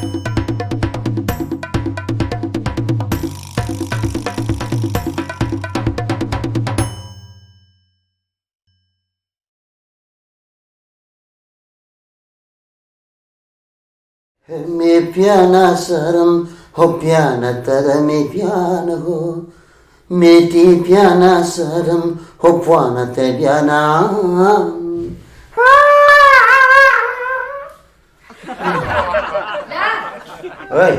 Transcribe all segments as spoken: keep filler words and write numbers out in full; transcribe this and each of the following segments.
Hemi piana saram, ho piana tadami piana ho. Meti piana saram, ho puana te piana. Oi.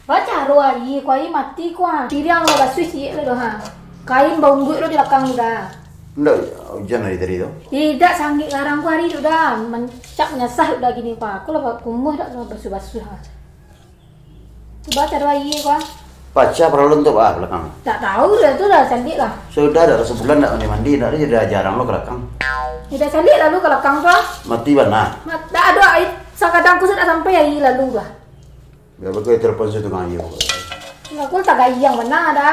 Bacaro aia ko, aia mati ko, ha. Piriang lo basuih ciek lo doh, ha. Kain baungguik lo di lakang tu, Da. Ndak, ujan dari tadi tu? Idak, sangik garang ko ari tu, Da. Mancak manyasah udah gini ko. Aku lah kumuh dak lah basuih-basuih, ha. Cubo caro aia ko, ha. Pacah paralon tu, ah, belakang. Tak tahu dah tu, dah caliak lah. Sudah dah sabulan ndak mandi-mandi, ndak, dah jarang lo ke belakang. Udah caliak lalu ke belakang tu, ah. Mati bana. Mat-, dak ado aia, sakadang kusut dak sampai aia lalu lah. Biar bagai telepon si tukang aia. Lah, aku tagayang bana dah.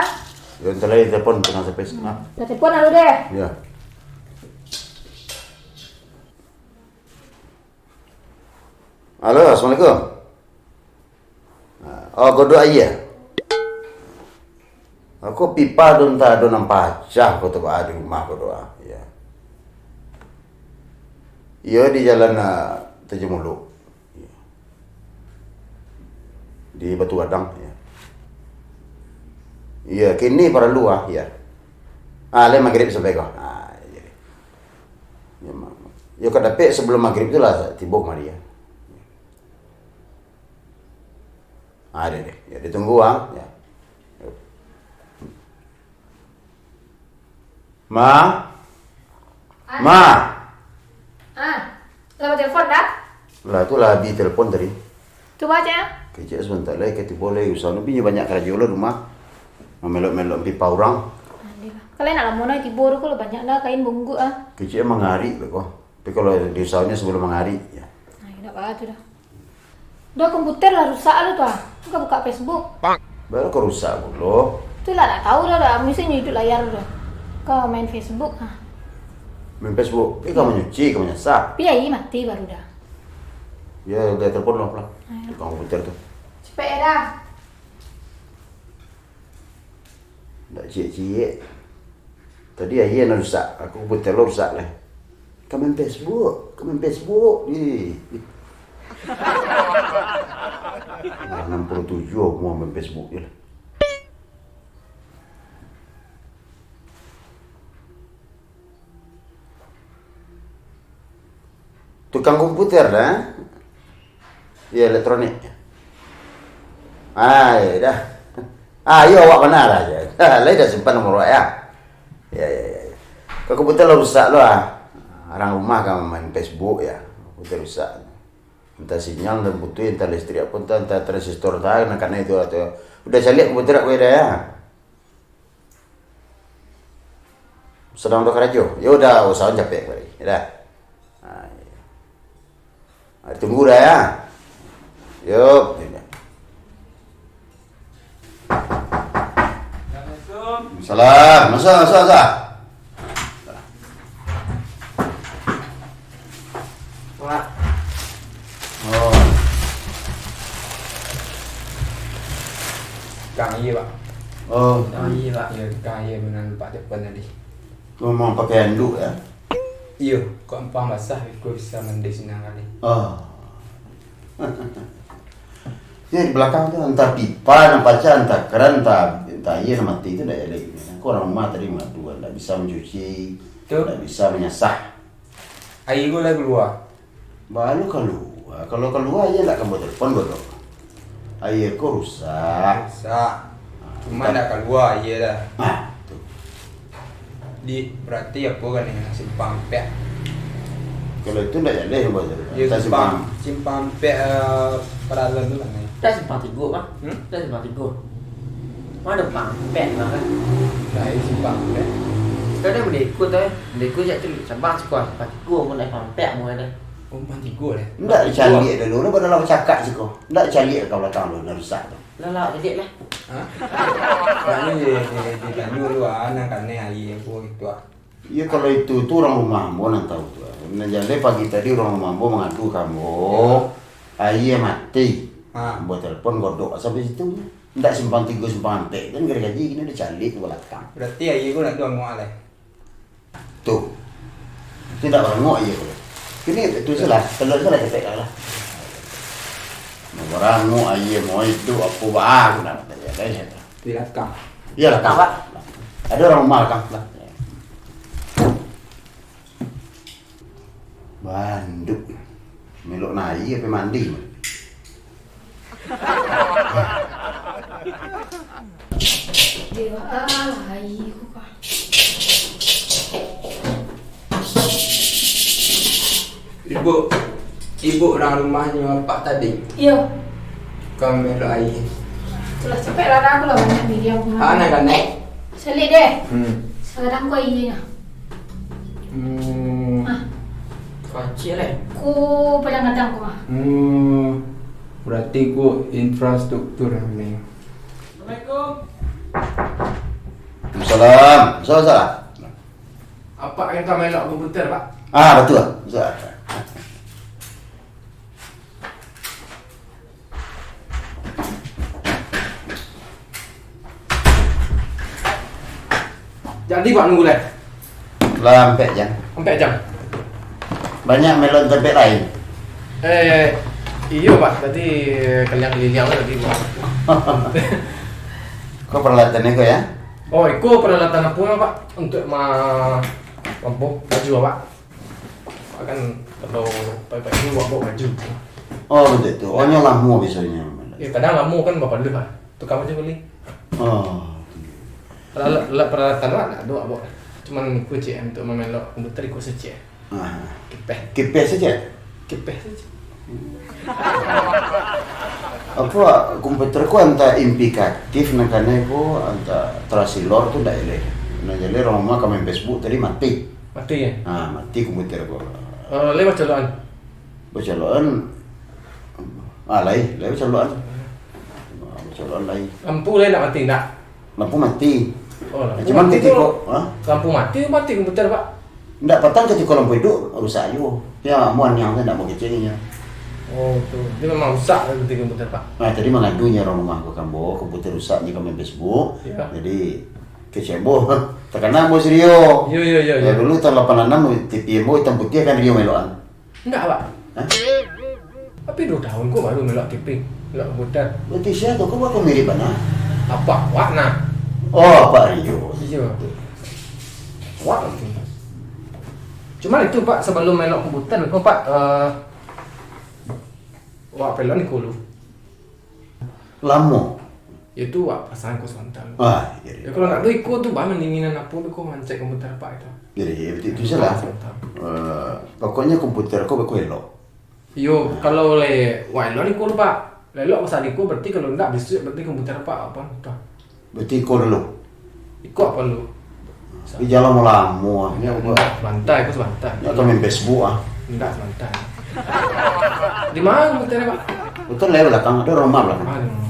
Ya, entar lai telepon tukang servis. Hmm. Nah. Dah telepon lalu deh. Ya. Halo, assalamualaikum. Oh, godok aia. Aku pipa tu entah ado nan pacah, ko tu di rumah ko doh, ah. Iyo. Iyo di jalan, ah, Tanjuang Muluk. Iyo. Di Batu Gadang, iyo. Iyo, kini paralu, ah, iyo. Ah, lai magrib sampai ko. Ah, iyo. Iyo, ma-, iyo, ka dapek sabalum magrib tu lah tibo kamari, ah. Ah, deh, deh. Yo, ditunggu, ah. Yo. Ma? Ah. Ma? Ah, lah batelepon dah? Lah, tu lah habis telepon tadi. Cubo cek, ah. Kecek sabanta lai, ka tibo lai. Usaho ni banyak karajo lah rumah. Mamelok-melok pipa urang. Alah. Kalau nak lamo nah tibo tu, kalau banyak dah kain bungkuk, ah. Kecek mangarik beko. Tapi kalau diusaho ni sabalum mangarik, yo. Nah, indak baa tu dah. Dah, komputer lah rusak lo tu, ah. Buka-buka Facebook. Baru kau rusak pulo. Tu lah tak tahu dah, dah. Mesti nyo iduik layar tu dah. Kau main Facebook, ah. Main Facebook? Eh, kau manyuci, kau manyasah. Pi aia mati baru dah. Yo, dah telepon lo pulang. Ayo. Tukang komputer tu. Cepek yo dah. Ndak ciek-ciek. Tadi aia nan rusak, aku komputer lo rusak lai. Ka main Facebook, ka main Facebook. Ih. Lah anam puluah tujuah aku mau main Facebook je lah. Tukang komputer dah, eh? Iyo, elektronik. Ah, iyo dah. Ah, iyo, awak bana lah je. Lai dah simpan nomor awak, yo? Yo, yo, yo, yo. Ka komputer lah rusak lo, ah. Urang rumah ka main Facebook, yo. Komputer rusak. Antah sinyal, antah putuih, antah listrik apo, antah, antah transistor, antah nan kanai tu, atau udah caliak komputer awak dah, yo. Sadang ado karajo. Yo udah, usaho capek kamari. Yo dah. Ha, yo. Ha, tunggu dah, yo. Yo. Assalamualaikum. Salam. Masuak, masuak, masuak. Pak. Oh. Tukang aia, Pak. Oh. Tukang aia, Pak. Yo, tukang aia nan Apak telepon tadi. Memang pakai anduk, yo? Iyo, kok ampang basah, beko bisa mandi sinan kali. Oh. Yo, di balakang tu, antah pipa nan pacah, antah kran, antah, antah aia nan mati tu, ndak jaleh. Ko urang rumah tadi mangadu, ndak bisa mancuci, ndak bisa manyasah. Aia ko lah kalua? Baru kalua. Kalau kalua, aia ndak ka batelepon, bodoh. Aia ko rusak. Rusak. Cuma ndak kalua aia dah. Ah, tu. Di, berarti apo kan ni, simpang ampek. Kalau itu ndak jaleh, Bos. Yo, simpang, simpang ampek, eh, paralon tu kan ni. Dah simpang tigo, Bang. Hmm? Dah simpang tigo. Mano simpang ampek, Bang, kan? Nah, iyo simpang ampek. Kadang bendeko tu, eh. Bendeko jak tu, cabang siko, simpang tigo, mun dah simpang ampek, mun dah. Oh, simpang tigo dah. Ndak dicaliak dulu, ndak dalam cakak siko. Ndak dicaliak ka balakang tu, ndak rusak tu. Lah, lah, caliak lah. Ha? Nah, ni di, di, ditanyo dulu, ah, nan kanai aia ko gitu, ah. Iyo, kalau itu tu urang rumah ambo nan tahu tu, ah. Nan jaleh pagi tadi urang rumah ambo mangadu ka ambo. Aia mati. Ha. Buek telepon godok sampai situ. Ndak simpang tigo, simpang ampek. Kan gara gaji kini udah caliak tu balakang. Berarti aia ko ndak ado angok lai. Tu. Itu ndak barangok aia ko. Kini tu salah. Kalau salah ketek lah. Mau barangok aia, mau itu, apo bah, aku ndak ngerti. Di lakang. Iyo, lakang, Pak. Ado urang rumah lakang lah. Banduk. Melok naiak apo mandi? Dewa, ah, aia ko, Pak. Ibuk, ibuk urang rumahnyo Pak tadi? Iyo. Ka mamelok aia. Itulah, capek lah, aku lah banyak diri aku. Ah, nak ganek? Salik deh. Hmm. Sagadang ko aianyo. Hmm. Ah. Kacik lah. Ko padang gadang ko mah. Hmm. Berarti ko infrastruktur ni. Assalamualaikum. Waalaikumsalam. Salam, salam. Apak kan ka mamelok komputer, Pak? Ah, batua. Bisa. Jadi, Pak, nunggu lai? Lah, ampek jam. Ampek jam? Banyak mamelok tampek lain? Eh, iyo, Pak. Tadi kaliliang-kaliliang tadi, Pak. Ko paralatannyo ko, yo? Oh, iko paralatan apo, Pak? Untuak ma-, apo, baju, Pak. Kan kalau pagi-pagi buek-buek baju. Oh, batua tu. Oh, nyo lamo biasonyo. Yo, kadang lamo kan bapaluah lah. Tukang baju bali. Oh. Alat, alat paralatan lah, ndak ado, Bok. Cuman iko ciek, untuak mamelok komputer iko sajo. Ah. Kipeh. Kipeh sajo? Kipeh sajo. Apo, komputer ko antah impikatif, nan kanai ko antah tarasilor tu ndak eleh. Nan jaleh urang rumah ka main Facebook tadi mati. Mati, yo? Ha, mati komputer ko. Eh, lai bacolokan? Bacolokan, ah, lai, lai bacolokan. Ah, bacolokan lai. Lampu lai ndak mati, ndak? Lampu mati. Oh, lampu mati tu, ha? Cuman katiko, lampu mati, mati komputer, Pak? Ndak, patang katiko lampu iduik, rusak juo. Yo, amuah niang tu ndak mau kecek inyo. Oh, tu. Jadi memang rusak lah berarti komputer, Pak? Nah, tadi mangadu nyo urang rumah ko ka ambo, komputer rusak, nyo ka main Facebook. Yo. Jadi, kecek ambo, takana ambo si Rio. Yo, yo, yo, yo. Yo, dulu tahun lapan anam, T V ambo itam putiah kan, Rio mamelokan. Ndak, Pak. Hah? Tapi duo tahun ko baru mamelok T V, mamelok komputer. Berarti sia tu, ko bako mirip bana? Apak awak nah. Oh, Apak Rio. Iyo. Awak tu. Cuman itu, Pak, sabalum mamelok komputer ko, Pak, eh, awak pelok ni ko lu. Lamo. Itu awak pasang ko sabanta. Ah, iyo, iyo. Yo, kalau ndak tu iko tu, bah, mandinginan apo tu ko mancek komputer Apak itu. Iyo, iyo, itu, itu salah. Sabanta. Eh, pokoknyo komputer ko beko elok. Yo, kalau lai wak elok iko tu, Pak. Lai elok pasang iko, berarti kalau ndak bisuak, berarti komputer Apak apo tu? Berarti iko dulu. Iko apo lu? Di jalan lamo-lamo, ah. Nyo ko. Sabanta, iko sabanta. Nyo ka main Facebook, ah. Ndak, sabanta. Di ma komputer, Pak? Komputer lai balakang, ado rumah balakang. Ah, di rumah.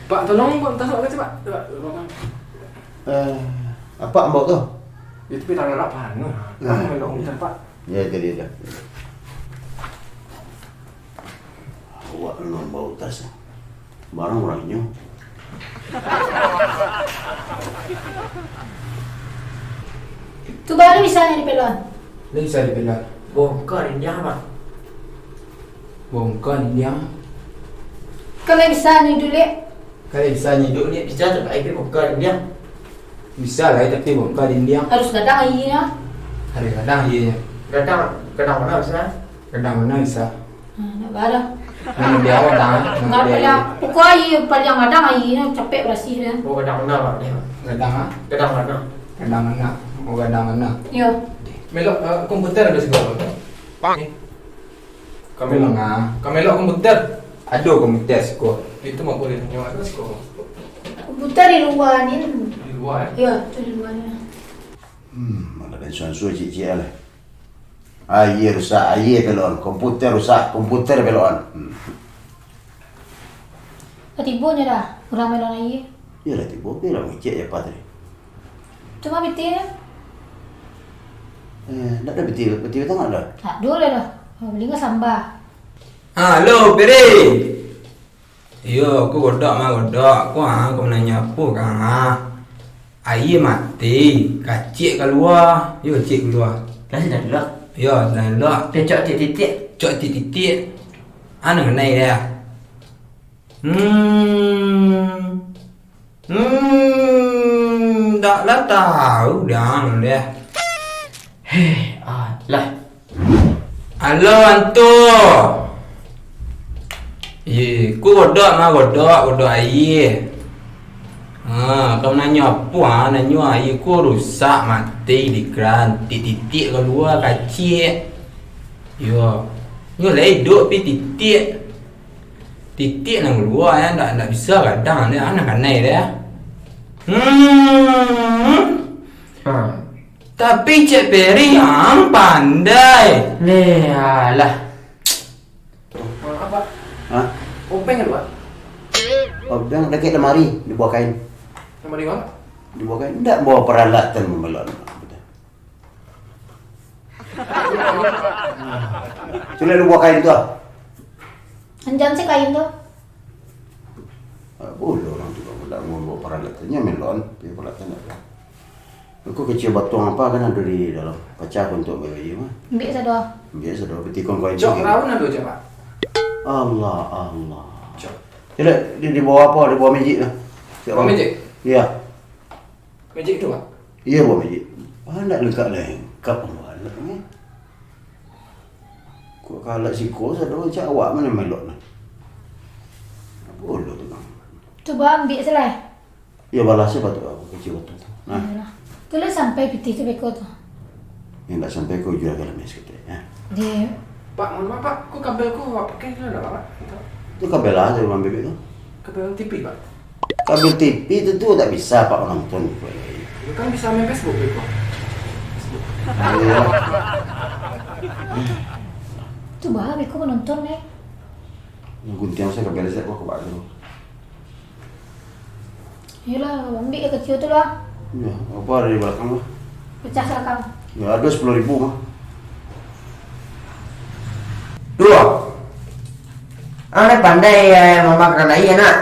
Pak, tolong, Pak, tasok ka, Pak. Coba, tolong. Eh, apo ambo tu? Itu pilihan anak panuh. Nah. Kamu main komputer, Pak. Yo, jadi dah. Awak alun bau tas. Barang urang inyo. Tu baru bisa nyo dipelok. Lai bisa dipelok. Bongka dindiang, Pak. Bongka dindiang. Kalau bisa nyo dulu. Kalau bisa nyo dulu. Bisa tu, Pak, tapi bongka dindiang. Bisa lah, tapi bongka dindiang. Harus gadang aianyo. Harus gadang aianyo. Gadang, gadang ma bisa? Gadang ma bisa? Hmm, ndak baa doh. Nan di awak dah, nan di awak. Pokok aia paliang gadang, aianyo capek barasiah dah. Oh, gadang ma, Pak, dia? Gadang, ah? Gadang ma? Gadang ma? Oh, gadang ma? Iyo. Melok, eh, komputer ado siko. Pak. Eh. Kamelok. Ka melok komputer. Ado komputer siko. Itu mah boleh. Yang ado siko. Komputer di lua ni. Di lua, eh? Iyo, tu di lua ni. Hmm, malah den suan-suan ciek-ciek lah. Aia rusak, aia pelokan. Komputer rusak, komputer pelokan. Hmm. Lah tibo nyo dah, urang melok aia. Iyo lah tibo, pi lah mangecek je apa tadi. Cuma pitih nyo. Eh, ndak ado pitih, pitih batang ado? Tak ado lah dah. Oh, bali nyo samba. Halo, Piri. Iyo, ko Godok mah, Godok. Ko, ha, ko mananyo apo, Kang, ha? Aia mati, kaciak kalua. Yo, kaciak kalua. Lah, sudah dulu. Yo, sudah dulu. Cok titik-titik. Cok titik-titik. Anu kanai dia. Hmm. Hmm, ndak lah tahu dang deh. Heh, alah. Halo, Anto. Ye, ko Godok mah, Godok, Godok aia. Ha, kau nanyo apo, ha? Nanyo aia ko rusak, mati di kran, titik-titik kalua, kaciak. Yo. Nyo lah iduik, tapi titik. Titik nan kalua, ya, ndak, ndak bisa gadang, dia, ha, nan kanai, dia. Hmm. Ha. Tapi Cek Peri ang pandai. Leh, alah. Apa? Hah? Obeng ada, Pak? Obeng dakek lamari, di bawah kain. Lamari apa? Di bawah kain. Ndak bawa peralatan membawa. Culik lu buah kain tu, ah. Anjam si kain tu. Ah, boleh orang tu, kamu dak mau bawa peralatannya, melon, punya peralatan apa? Aku kecil batuang apa kan ada di dalam. Pacah aku untuk bayi mah. Ambil sado. Ambil sado, petikon kain. Cok, tu. Raun ada, Cok, Pak? Allah, Allah. Cok. Culik, di, di bawah apa? Di bawah meja tu. Cok, bawah meja? Iya. Magic tu, Pak? Iya, buah magic. Ah, ndak lengkap-lengkap pun alat ni. Kok kalak siko sado cak awak mano melok ni. Apo lo tu, Bang? Cubo ambiak silai. Iya, balas se patuik aku kecil waktu tu. Nah. Iyolah. Tu lah sampai pitih tu beko tu. Yang ndak sampai kau jual dalam es ketek, ya. Di Pak, mohon maaf, Pak. Kok kabel kok awak pakai tu dah, Pak? Itu kabel lah dari rumah bebek tu. Kabel T V, Pak? Kabel T V tu, tu tak bisa, Pak, menonton. Itu kan bisa main Facebook, Pak. Facebook. Iya. Tu bah, beko menonton, eh. Yang gunting saya kabel saya kok kebak tu. Iyolah, ambiak yang kecil tu lah. Ya, apa ada di belakang lah? Pecah silakan. Ya, ada sepuluh ribu mah. Dua. Ang pandai, eh, mama keran aia, nak.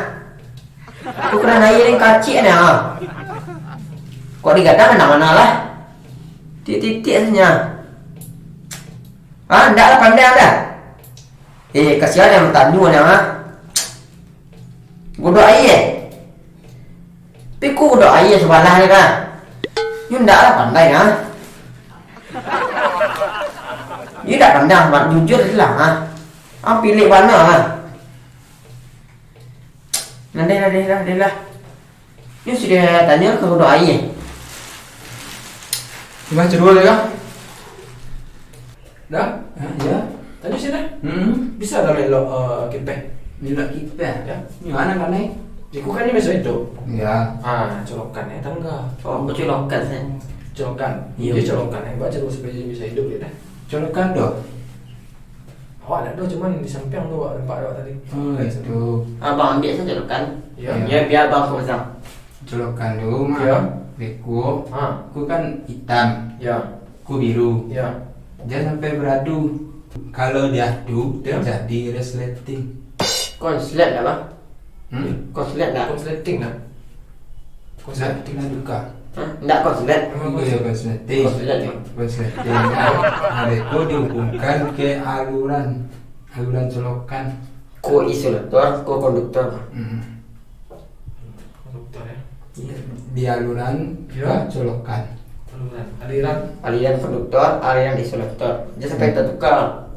Tu keran aia yang kacik, nak. Kok digadang, nak mana lah? Titik-titik saja. Ah, ndak lah pandai dah. Eh, kasihan yang bertanyo ni, ah. Godok aia. Tapi ko godok aia sabalah ni, kan. Nyo ndak lah pandai, ah. Nyo ndak pandai, Mat. Jujur je lah, ah. Ah, pilik bana, ah. Nah, deh lah, deh lah, deh lah. Nyo sudah tanyo ka godok aia. Gimana cedera dia, Kang? Dah? Ha, ya. Tanyo sini. Hmm. Bisa dah melok, eh, kipeh? Melok kipeh? Ya. Nyo anak kan, eh? Iko kan nyo biaso iduik. Ya. Ah, colokan, eh, tangga. Oh, colokan, eh. Colokan. Iya. Dia colokan, eh. Baca dulu supaya dia bisa hidup dia dah. Colokan tu? Awak ndak ado, cuman di sampiang tu awak nampak awak tadi. Oh, itu. Abang ambiak sajo colokan. Ya. Ya, biar abang ko pasang. Colokan tu mah. Ya. Beko. Ha. Ko kan itam. Ya. Ko biru. Ya. Jan sampai beradu. Kalau diadu, ya, terjadi resleting. Konslet lah, Bang. Hmm? Konslet nak? Konsleting nak? Konsleting nak tukar. Hah? Ndak konslet. Emang konslet? Iya, konsleting. Konslet, ya. Konsleting. Nah, beko dihubungkan ke aluran. Aluran colokan. Ko isolator, ko konduktor. Hmm. Konduktor, ya. Iya. Di aluran, ya, ke colokan. Aluran. Aliran. Aliran konduktor, aliran isolator. Jan sampai, hmm, tertukar.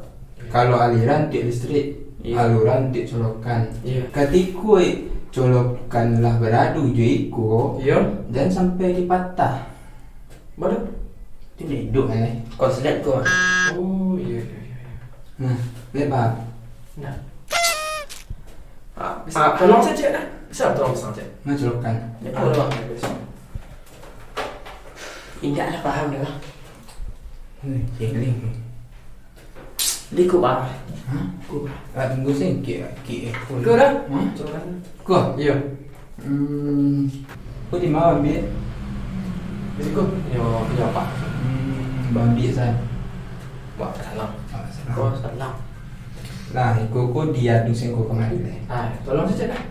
Kalau aliran tiok listrik, iya, aluran tiok colokan. Iya. Katiko colokan lah beradu jo iko, iya, jan sampai dipatah. Baru? Itu duduk, eh. Konslet tu, ah. Oh, iya, iya, iya, iya. Nah, lihat, Bang. Nah. Ah, bisa, ah, tolong saja dah. Bisa tolong saja. Nah, colokan. Ya, tolong. Indak lah paham dah, Bang. Hmm, giling. Di ko, Bang. Hah? Ko. Ah, tunggu singkik, kik. Ko dah? Hah? Colokan. Ko? Iya. Hmm. Ko di ma ambiak? Di siko. Yo, yo, Pak. Hmm, ambiak san. Wak salam. Wak salam. Ko salam. Nah, iko ko diadu singko kamari lai. Ah, tolong sajo dah.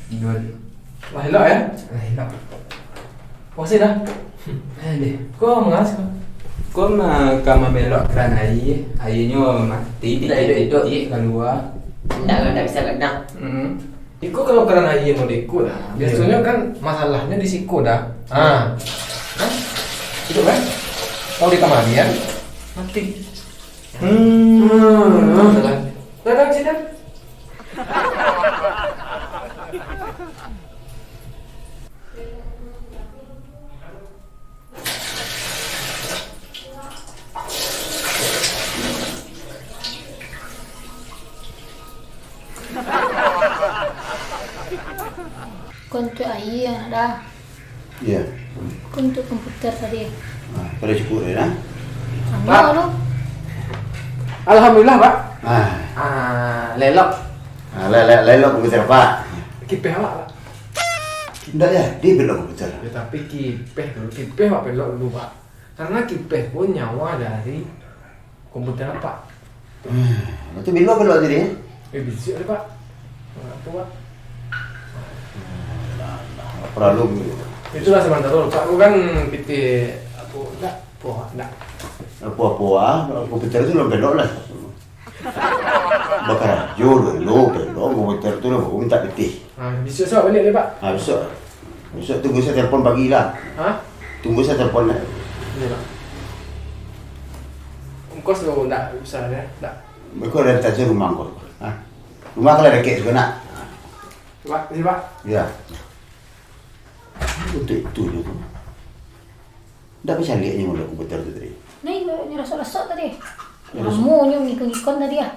Dua. Lah elok, ya? Lah elok. Makasih dah. Eh, deh. Ko mangasuh. Ko ma-, ka mambelok kran aia. Aianyo mati, titik-titik kalua. Indak, indak bisa gadang. Hmm. Iko kalau kran aia model iko dah. Iyo. Biasonyo kan masalahnyo di siko dah. Ah. Kan? Itu kan? Kalau di kamari kan mati. Hmm. Masalah. Dah, dah, sini dah. Ko untuak aia, Nak, dah. Iyo. Ko untuak komputer tadi. Ah, pado cukuik tadi, nah. Samo Pak. Tu. Alhamdulillah, Pak. Ah. Ah, lah elok. Ah, lah, lah, lah elok komputer, Pak. Kipeh awak, Pak. Indak jadi belok komputer. Yo, tapi kipeh dulu, kipeh awak belok dulu, Pak. Karano kipeh ko nyawa dari komputer apak. Hmm, itu bilo belok tadi, eh? Eh, bisuak deh, Pak. Apo, Pak? Hmm, lah, lah, perlu gitu. Itulah sementara, Pak. Aku kan pitih, apo, ndak, apo, ndak. Apo-apo, ah, komputer tu lah belok lah. Bakarajo dulu, belok komputer tu lah, baru minta pitih. Ah, bisuak, bisuak baliak deh, Pak. Ah, bisuak. Bisuak tunggu sajo telepon pagi lah. Hah? Tunggu sajo telepon lah. Iyo, Pak. Ongkos tu ndak usah, yo? Ndak. Beko dari tajo rumah ko. Hah? Rumah ko lah dakek juo, nak. Pak, sini, Pak. Iyo. Untuak itu juo tu. Ndak bacaliak nyo maliek komputer tu tadi. Nah, iyo, nyo rasok-rasok tadi. Nyo rasok. Lamo nyo ngikon-ngikon tadi, ah.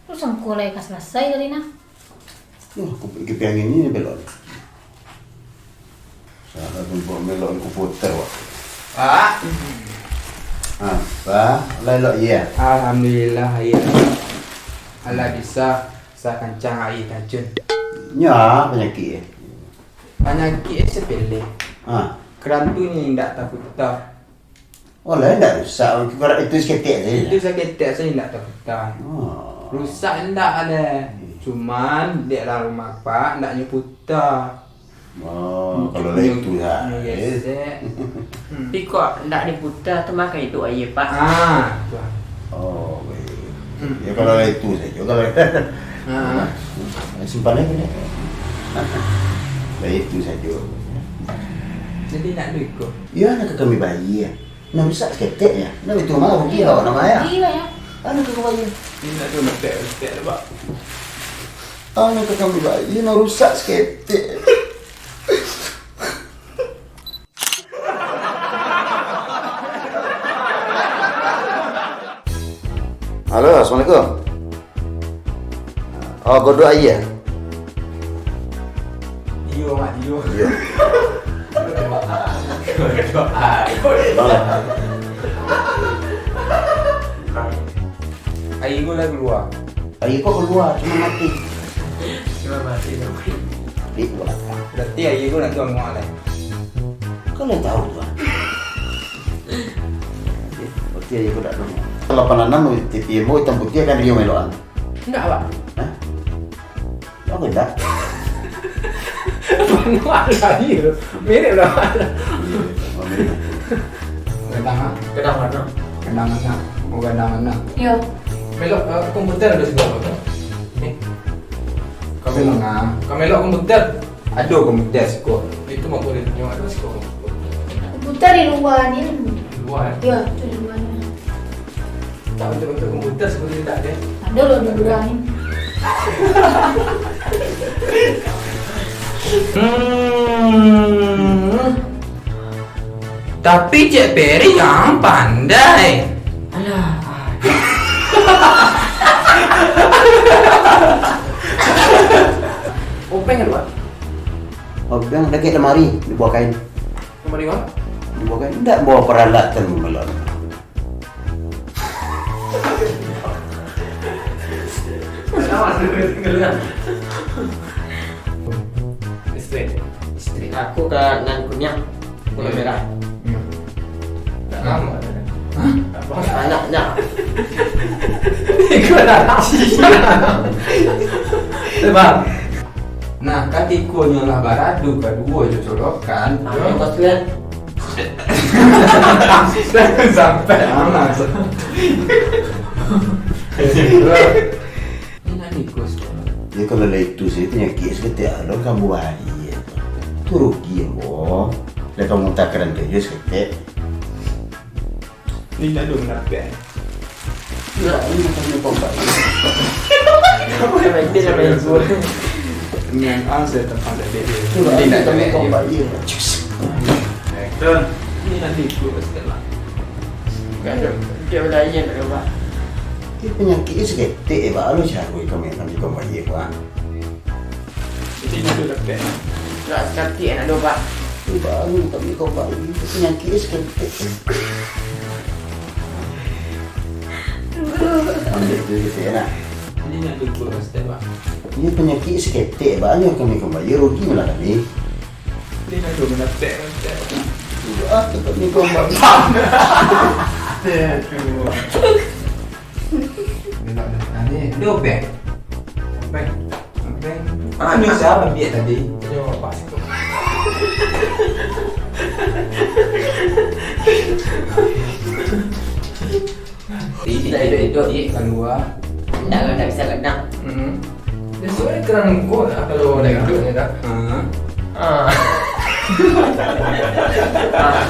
Tu sangko lai ka salasai tadi nah. Wah, ku-, kipiang ini belok. Salah tumpuak melok ku putar, wak. Pak. Apa? Lah elok, iyo? Alhamdulillah, iyo. Alah bisa sakancang aia tajun. Nyo, panyakik, eh? Panyakik, eh, sepele. Ha. Keran tu nyo indak taputa. Oh, lah indak rusak, ibarat itu saketek sajo. Itu saketek sajo indak taputa. Oh. Rusak indak ado. Hmm. Cuman, dek lah rumah Pak, indak nyo puta. Oh, kalau lah itu lah, eh. Tapi kok indak diputa tu mah ka iduik aia, Pak? Ah, tu. Oh, baik. Hmm. Yo, kalau lah itu sajo, kalau. Ah. Simpan aja ni. Lah itu sajo. Jadi nak duit ko? Iyo, nak ka kami bayia. Nah, rusak saketek nyo. Nah, itu mah rugi awak namo yo. Rugi lah yo. Anu tu kembali. Ini nak tu metek, metek tu, Pak. Anu tu kembali, nah rusak saketek. Halo, assalamualaikum. Oh, Godok Aia. Iyo, Mak, iyo. Iyo. Godok Aia. Bang. Aia ko lah kalua. Aia ko kalua, cuma mati. Cuma mati, tapi. Di kalua. Berarti aia ko nanti anu lah. Kan lah tahu tu, ah. Berarti aia ko dak anu. Lapan anam T P M O hitam putih kan Rio melokan. Indak, Pak. Hah? Apo indak? Mano ado tadi tu? Mirip lah. Iyo, oh, mirip. Gadang, ha? Gadang mano? Gadang mano? Oh, gadang mano? Yo. Melok, eh, komputer ado siko apo tu? Ni. Ka melok. Tengah. Ka melok komputer. Ado komputer siko. Itu mah buliah nyo ado siko. Komputer di lua ni. Lua, eh? Yo, tu di lua ni. Tak bentuk-bentuk komputer seperti tak ada. Ada loh di lua ni. Hmm. Tapi Cik Peri yang pandai. Alah. Obeng ado, Pak? Obeng dakek lamari, di bawah kain. Lamari mano? Di bawah kain. Indak bawa peralatan malam. Listrik. Listrik. Aku ka nan kuniang, warna merah. Hmm. Tak lama. Anaknya. Ikut lah. Bang. Nah, katikonyo lah baradu kaduo jo colokan. Ah, kau sekalian. Sampai aman. Ini nanti kos. Ya, kalau lah itu sajo panyakik saketek ado kamu bahari. Tu rugi, ambo. Lah kamu takaran tu jo saketek. Ni tak ada menapik. Lah, ini macam ni kompak. Apa yang dia nak main gua? Ni yang answer tentang tadi. Tu lah, ini tak ada kompak, iya. Ni nanti gua setelah. Enggak ada. Dia belayan tak apa. Dia panyakik saketek, eh, bak. Anu caro kami akan dikompak, iya, Pak. Jadi itu dah. Nak sakit anak domba. Baru kami kau balik. Penyakit sakit. Ambil tu kita nak. Ini nak dukung Mas Tembak. Ini penyakit seketek, Pak. Ini kami kembali. Rugi malah kami. Ini nak dukung Mas Tembak. Ah, tetap ni kau balik. Dia tu. Dia tak ada. Ah, ni. Dia obeng. Obeng. Obeng. Ah, ni siapa biak tadi? Yo, pas tu. Tidak, tidak, tidak, tidak keluar. Tak, tak bisa kena. Hmm. Dia suruh kerang kau lah kalau ada hidup ni dah. Ha. Ah. Ah.